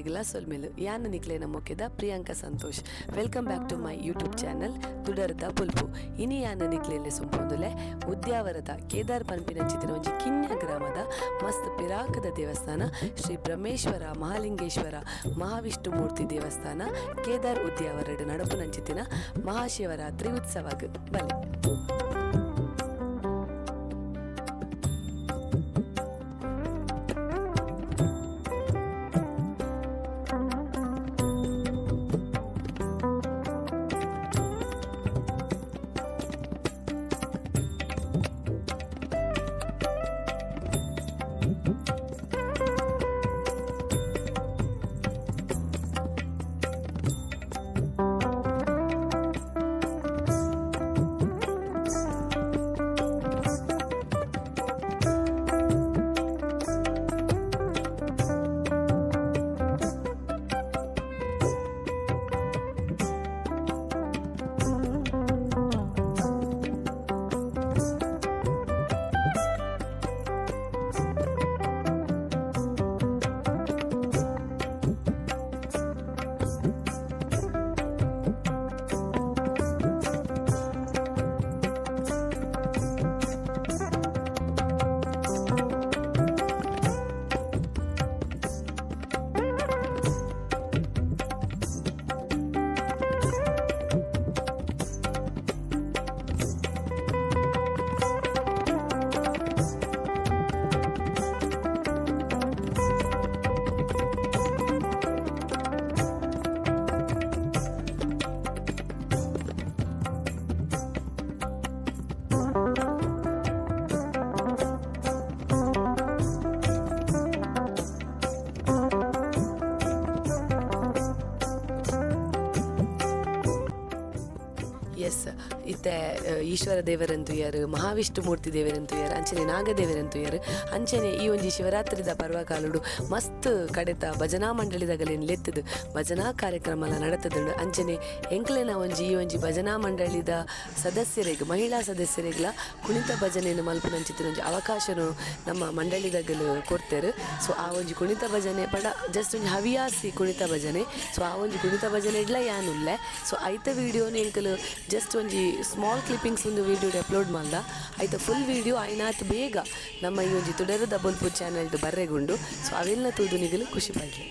ಮಾತೆರೆಗ್ಲ ಸೊಲ್ಮೆಲು. ಯಾನ್ ನಿಕ್ಲೆನ ಮೊಕೆದ Priyanka Santosh. Welcome back to my YouTube channel ತುಡರ್ದ ಬೊಲ್ಪು. ಇನಿ ಯಾನ್ ನಿಕ್ಲೆನ್ ಲೆಸೊಂಪೊಂದುಲ್ಲೆ ಉದ್ಯಾವರದ ಕೇದಾರ್ ಪನ್ಪಿನಂಚಿತ್ತಿನ ಒಂಜಿ ಕಿನ್ಯ ಗ್ರಾಮದ ಮಸ್ತ್ ಪಿರಾಕ್ದ ದೇವಸ್ಥಾನ ಶ್ರೀ ಬ್ರಹ್ಮೇಶ್ವರ ಮಹಾಲಿಂಗೇಶ್ವರ ಮಹಾವಿಷ್ಣು ಮೂರ್ತಿ ದೇವಸ್ಥಾನ ಕೇದಾರ್ ಉದ್ಯಾವರಡ್ ನಡಪುನಂಚಿತ್ತಿನ ಮಹಾಶಿವರಾತ್ರಿ ಉತ್ಸವಗ್ ಬಲೆ. ಎಸ್, ಇತ್ತೆ ಈಶ್ವರ ದೇವರಂತುಯರ್, ಮಹಾವಿಷ್ಣು ಮೂರ್ತಿ ದೇವರಂತುಯರ್, ಅಂಚನೆ ನಾಗದೇವರಂತುಯರ್. ಅಂಚನೆ ಈ ಒಂಜಿ ಶಿವರಾತ್ರಿದ ಪರ್ವಕಾಲುಡು ಮಸ್ತ್ ಕಡೆತ ಭಜನಾ ಮಂಡಳಿದಗಲೇನ್ ಲೆತ್ತದು ಭಜನಾ ಕಾರ್ಯಕ್ರಮಲ ನಡತದುಂಡು. ಅಂಚನೆ ಎಂಕ್ಲೆನ ಒಂಜಿ ಈ ಒಂಜಿ ಭಜನಾ ಮಂಡಳಿದ ಸದಸ್ಯರೆಗ್, ಮಹಿಳಾ ಸದಸ್ಯರೆಗ್ಲ ಕುಣಿತ ಭಜನೆಯನ್ನು ಮಲ್ಪುನಂಚಿತ್ತಿನ ಒಂಜಿ ಅವಕಾಶನು ನಮ್ಮ ಮಂಡಳಿದಗಲು ಕೊರ್ತೆರ್. ಸೊ ಆ ಒಂಜಿ ಕುಣಿತ ಭಜನೆ ಪಂಡ ಜಸ್ಟ್ ಒಂಜಿ ಹವ್ಯಾಸಿ ಕುಣಿತ ಭಜನೆ. ಸೊ ಆ ಒಂಜಿ ಕುಣಿತ ಭಜನೆ ಇಡ್ಲ ಯಾನುಲ್ಲೆ. ಸೊ ಐತ ವಿಡಿಯೋನು ಎಂಕುಲು ಜಸ್ಟ್ ಒಂಜಿ ಸ್ಮಾಲ್ ಕ್ಲಿಪ್ಪಿಂಗ್ಸ್ ಒಂದು ವೀಡಿಯೋ ಅಪ್ಲೋಡ್ ಮಲ್ದ. ಐತ ಫುಲ್ ವೀಡಿಯೋ ಆಯ್ನಾತ್ ಬೇಗ ನಮ್ಮ ಈ ಒಂಜಿ ತುಡರುದ ಬೊಲ್ಪು ಚಾನೆಲ್ ಬರ್ರೆಗುಂಡು. ಸೊ ಅವೆಲ್ಲ ತೂದು ನಿಗಲು ಖುಷಿ ಪಡ್ಲಿ.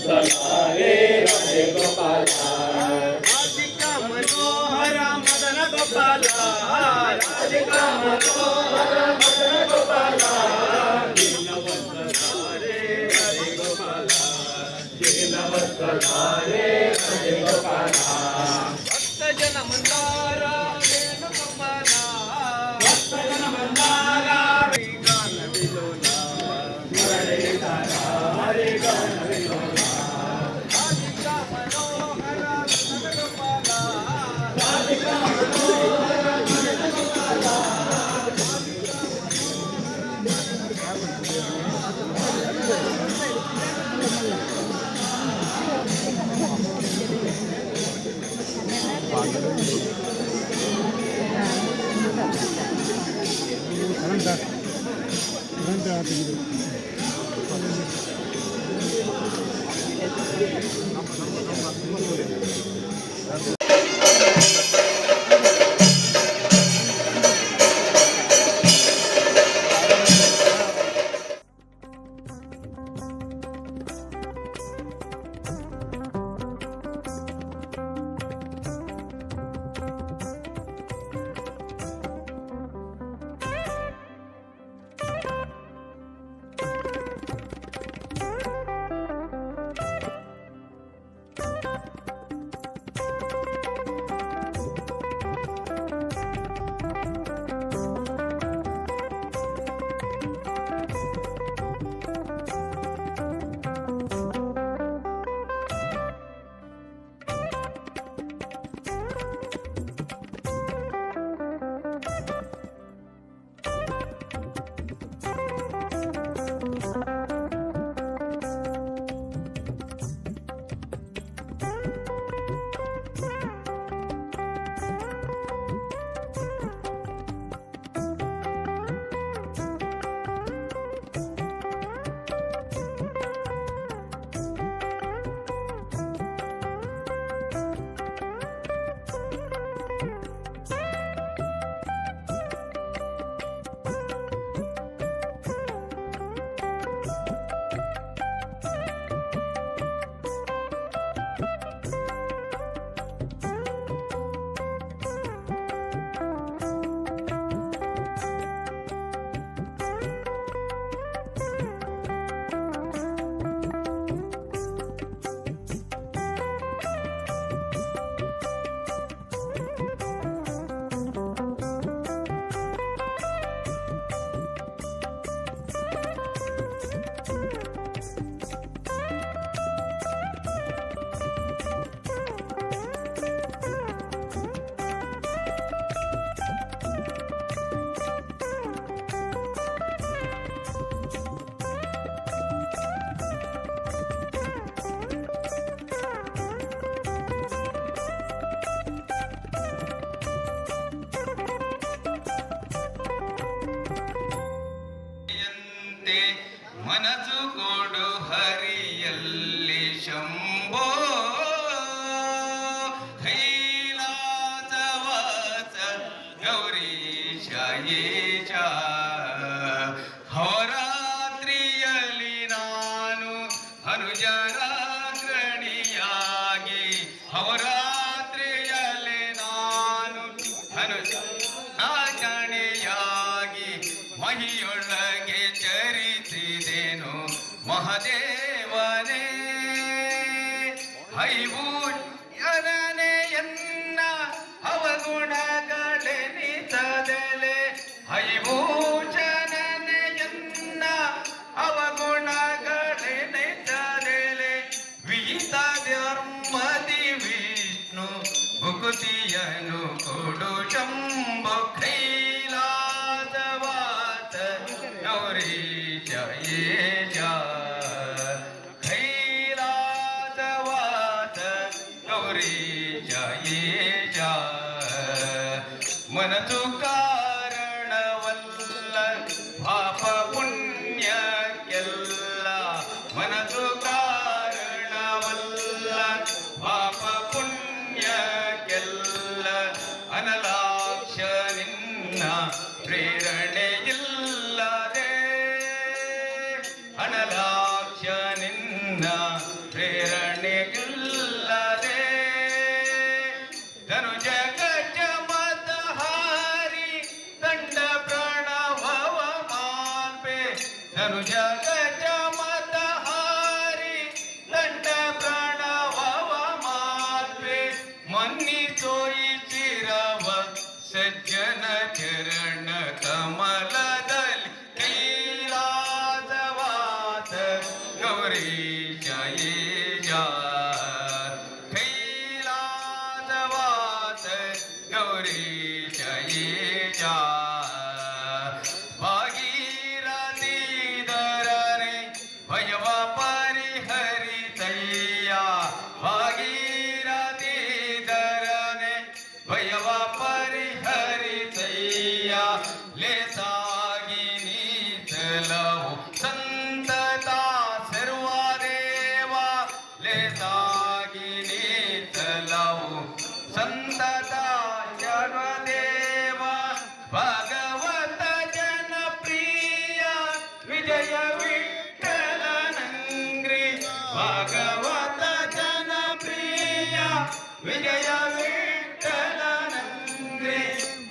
ಹರೇ ರಾಧೆ ಗೋಪಾಲ. ರಾಧಿಕಾ ಮನೋಹರ ಮದನ ಗೋಪಾಲ. ರಾಧಿಕಾ ಮನೋಹರ ಮದನ ಗೋಪಾಲ. ಹರೇ ಹರಿ ಗೋಪಾಲ. ಹರೇ ರಾಧೆ ಗೋಪಾಲ. ಭಕ್ತ ಜನ ಮಂದಾರ ವೇಣುಗೋಪಾಲ. ಭಕ್ತ ಜನ ಮಂದಾರ. ಗಾನ ವಿಲೋಲ. ಮುರಳಿ ಹರಿ ಗಾನ ವಿಲೋಲ. ರಾಧಿಕಾ ಮನೋಹರ ಮದನ ಗೋಪಾಲ. ರಾಧಿಕಾ ಮನೋಹರ ಮದನ ಗೋಪಾಲ. ಯಂತೆ ಮನಸ್ಸು ಕೊಡು ಹರಿಯಲ್ಲಿ ಶಂಭೋ. ಕೈಲಾಸವಾಸ ಗೌರೀಶ ಈಶ. ಹೋರಾತ್ರಿಯಲ್ಲಿ ನಾನು ಅನುಜರಾಗ್ರಣಿಯಾಗಿ, ಹೋರಾತ್ರಿಯಲ್ಲಿ ನಾನು ಅನುಜ ಆಚರಣೆಯಾಗಿ ಮಹಿಯೊಳಗೆ ಚರಿಸಿದೆನು ಮಹದೇವನೇ. ಹೈಭೂಷಣನೆಯನ್ನ ಅವಗುಣಗಳೆನಿಸದಲೆ, ಹೈಭೂಷಣನೆಯನ್ನ ಅವಗುಣಗಳೆನಿಸದಲೆ. ವಿಹಿತ ಧರ್ಮದಿ ವಿಷ್ಣು ಭುಕುತಿಯನು ಕೊಡು ಶಂಭು. ಕೈಲಾಸವಾಸ ಗೌರೀಶ ಏಜ. ಕೈಲಾಸವಾಸ ಗೌರೀಶ ಏಜ. ಮನಸ್ಸು ಕಾರಣವಲ್ಲ ಪಾಪ ಪುಣ್ಯಕ್ಕೆಲ್ಲ, ಮನಸ್ಸು ಕಾರಣವಲ್ಲ ಪಾಪ ಪುಣ್ಯಕ್ಕೆಲ್ಲ. ಅನಲಾಕ್ಷ ನಿನ್ನ ಪ್ರೇರಣೆಯಿಲ್ಲದೆ. ಧನುಜ ಗಜ ಮತ ಹಾರಿ ದಂಡ ಪ್ರಣವ ಮಾಲ್ಪೆ ಮನ್ನಿ ತೋಯಿಸಿರವ ಸಜ್ಜನ ಚರಣ ಕಮಲದಲ್ಲಿ ಕೈಲಾಸವಾಸ ಗೌರಿ ಜಯ ಕೈಲಾಸವಾಸ ಗೌರಿ ಜಯ ಭಾಗೀರಥಿ ಧರನೆ ಭಯವ ಪರಿಹರಿತಯ್ಯ ಭಾಗೀರಥಿ ಧರನೆ ಭಯವ ಪರಿಹರಿತಯ್ಯ ಲೇಸಾಗಿ ನೀತಲವು ಸಂತತ ಸರ್ವದೇವ ಲೇಸಾಗಿ ನೀತಲವು ಸಂತತ ಸರ್ವದೇವ ಭಾಗವತ ಜನಪ್ರಿಯ ವಿಜಯ ವಿಠಲನಂಗ್ರಿ ಭಾಗವತ ಜನಪ್ರಿಯ ವಿಜಯ ವಿಠಲನಂಗ್ರಿ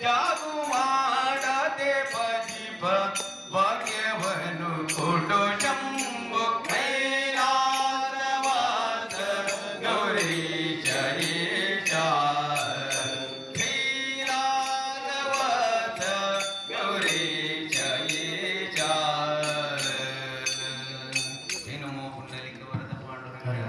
ಜಾಗು ಮಾಡದೆ ಭಜಿಪ ಭಾಗ್ಯವನ್ನು ಕೊಡು ಶಂಭು ಕೈಲಾಸವಾಸ ಗೌರಿ ಚರೀಶ ಕೈಲಾಸವಾಸ ಗೌರಿ ಚರೀಶ. ಶ್ರೀ ನಮೋ ಪುಂಡಲೀಕ ವರದ ಪಾಂಡುರಂಗ.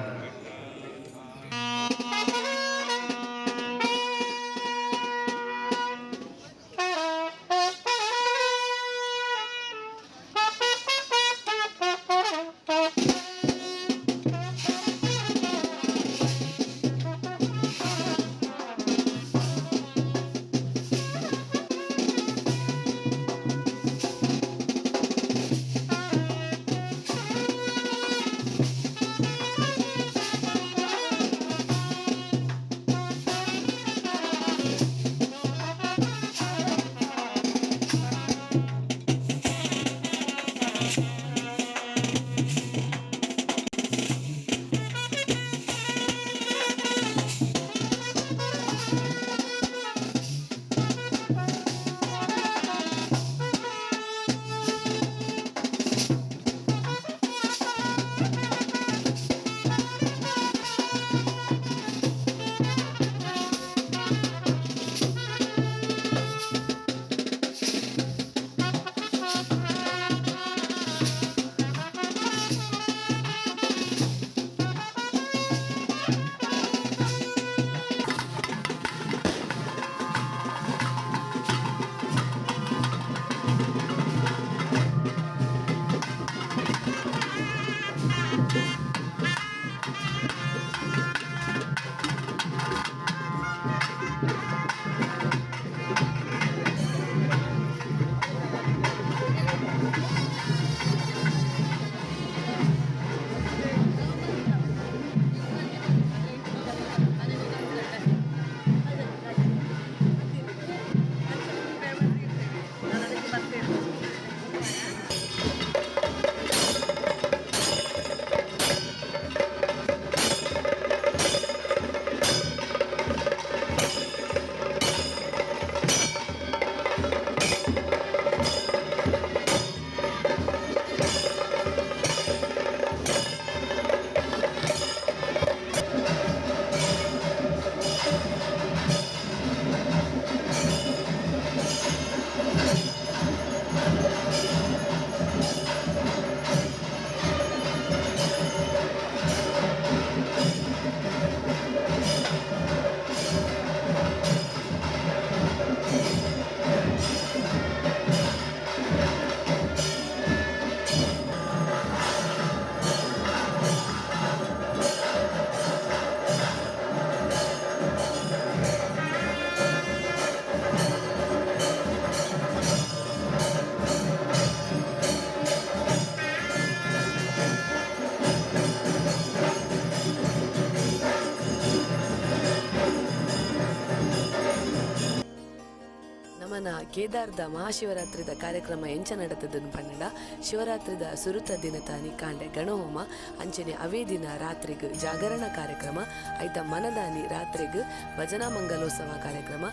ಕೇದಾರ್ದ ಮಹಾಶಿವರಾತ್ರಿದ ಕಾರ್ಯಕ್ರಮ ಎಂಚ ನಡತದನ್ ಪಂಡ, ಶಿವರಾತ್ರಿದ ಸುರುತ ದಿನ ತಾನಿ ಕಾಂಡೆ ಗಣಹೋಮ, ಅಂಚನೆ ಅವೇ ದಿನ ರಾತ್ರಿಗ್ ಜಾಗರಣ ಕಾರ್ಯಕ್ರಮ, ಐತ ಮನದಾನಿ ರಾತ್ರಿಗ್ ಭಜನಾ ಮಂಗಲೋತ್ಸವ ಕಾರ್ಯಕ್ರಮ,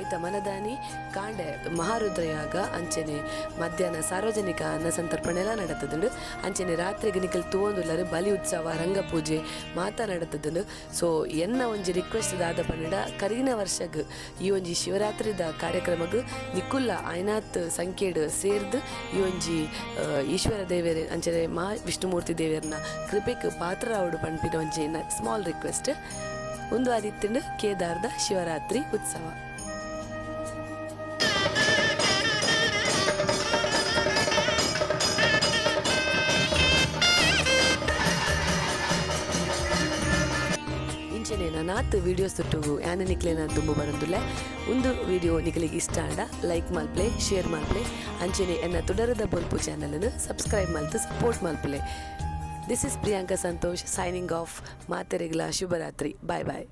ಐತ ಮನದಾನಿ ಕಾಂಡೆ ಮಹಾರುದ್ರಯಾಗ, ಅಂಚನೆ ಮಧ್ಯಾಹ್ನ ಸಾರ್ವಜನಿಕ ಅನ್ನ ಸಂತರ್ಪಣೆಲ ನಡತದುಂಡು. ಅಂಚನೆ ರಾತ್ರಿಗ್ ನಿಕಲ್ ತೂವೊಂದುಲ್ಲರ್, ಬಲಿ ಉತ್ಸವ, ರಂಗಪೂಜೆ ಮಾತ ನಡತದುಂಡು. ಸೊ ಎನ್ನ ಒಂಜಿ ರಿಕ್ವೆಸ್ಟ್ ದಾದ ಪಂಡ, ಕರಿನ ವರ್ಷಗ್ ಈ ಒಂಜಿ ಶಿವರಾತ್ರಿದ ಕಾರ್ಯಕ್ರಮಗ್ ನಿಕುಲ್ಲ ಆಯ್ನಾತ್ ಸಂಖ್ಯೆಡ್ ಸೇರ್ದ್ ಈ ಒಂಜಿ ಈಶ್ವರ ದೇವೆರ್ ಅಂಚನೆ ಮಹಾ ವಿಷ್ಣುಮೂರ್ತಿ ದೇವೆರ್ನ ಕೃಪೆಕ್ ಪಾತ್ರರಾವೊಡು ಪನ್ಪಿನ ಒಂಜಿ ಸ್ಮಾಲ್ ರಿಕ್ವೆಸ್ಟ್. ಉಂದು ಆದಿತ್ತ್ಂಡ್ ಕೇದಾರ್ದ ಶಿವರಾತ್ರಿ ಉತ್ಸವ. ಇಂಚನೆ ನನಾತ್ ವೀಡಿಯೋಸ್ ತುಟ್ಟುಗು ಯಾನ ನಿಕ್ಲೆನ ದುಂಬು ಬರಂದುಲ್ಲೆ. ಉಂದು ವಿಡಿಯೋ ನಿಕಲಿಗೆ ಇಷ್ಟ ಆಂಡ ಲೈಕ್ ಮಲ್ಪಲೆ, ಶೇರ್ ಮಲ್ಪಲೆ. ಅಂಚನೆ ಎನ್ನ ತುಡರದ ಬೊಲ್ಪು ಚಾನಲ್ ಸಬ್ಸ್ಕ್ರೈಬ್ ಮಲ್ತು ಸಪೋರ್ಟ್ ಮಲ್ಪಲೆ. This is Priyanka Santosh signing off. ಮಾತೆರೆಗ್ಲ ಶುಭರಾತ್ರಿ. Bye boy.